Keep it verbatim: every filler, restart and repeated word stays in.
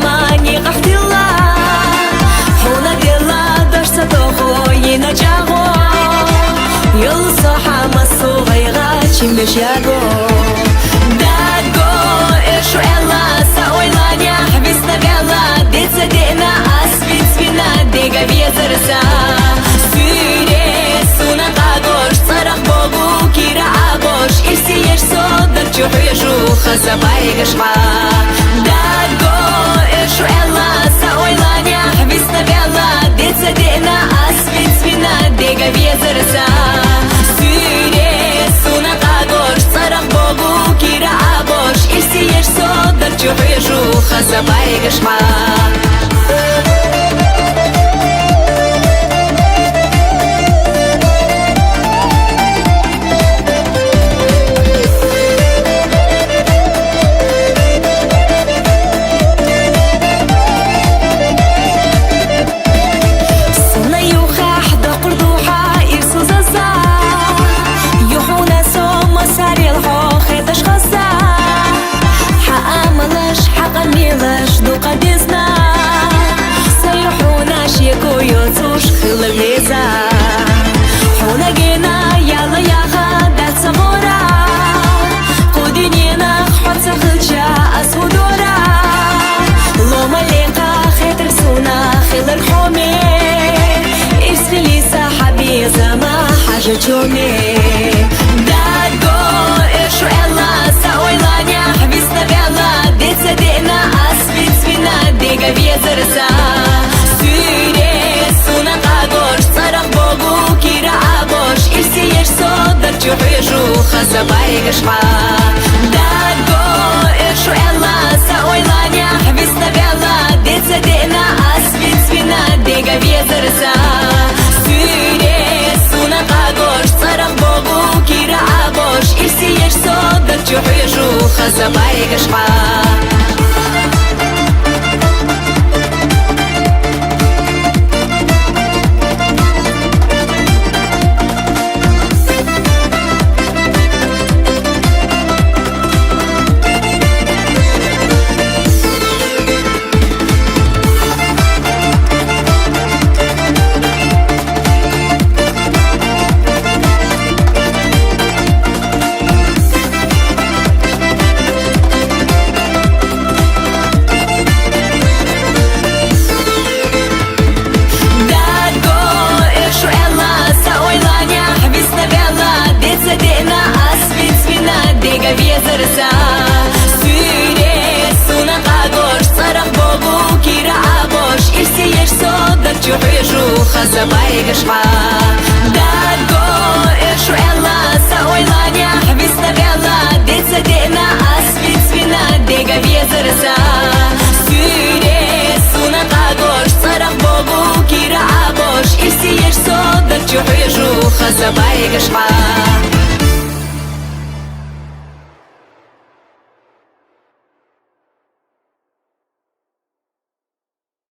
Мани къахьтилла, хьуна делла дашца тохо йина чӀагъо. Йол со хӀама сугъайгъа чимбеш яго. Даго, эшу элла, са ойланя, хвисна белла, деца дена, ас вицвина, дега везерса. Суьре суна къагош, царах богу, кира абош, ирси еш со, даг чухьежу, хаза байгашма. Даго, эшу элла, са ойланя, хвисна белла, деца дена, ас вицвина, дега везерса. Суьре суна къагош, царах богу, кира абош, ирси еш со, даг чухьежу, хаза байгашма. Суна юхахь дакъурдухьа ирсузаза. Юхуна сома сарел хьо хеташ хаза. Хьа амалаш, хьа къамелаш дукъадезна. Са юхуна шеко йоцуш хила веза. Хьуна гена яла яха даца гъора. Кудинена хьоца хилча асудора. Лома лекха хетр суна хилар хьоме. Ирсхилиса хьабезама хьажа чоме. Даго, эшу элла, са ойланя, хвисна белла, деца дена, ас вицвина, дега везерса. Суьре суна къагош, царах богу, кира абош, ирси еш со, даг чухьежу, хаза байгашма. Даго, эшу элла, са ойланя, хвисна белла, деца дена, ас вицвина, дега везерса. Суьре суна къагош, царах богу, кира абош, ирси еш со, даг чухьежу, хаза байгашма. Даго, эшу элла, са ойланя, хвисна белла, деца дена, ас вицвина, дега везерса. Суьре суна къагош, царах богу, кира абош, ирси еш со, даг чухьежу, хаза байгашма. Даго, эшу элла, са ойланя, хвисна белла, деца дена, ас вицвина, дега везерса. Суьре суна къагош, царах богу, кира абош, ирси еш со, даг чухьежу, хаза байгашма.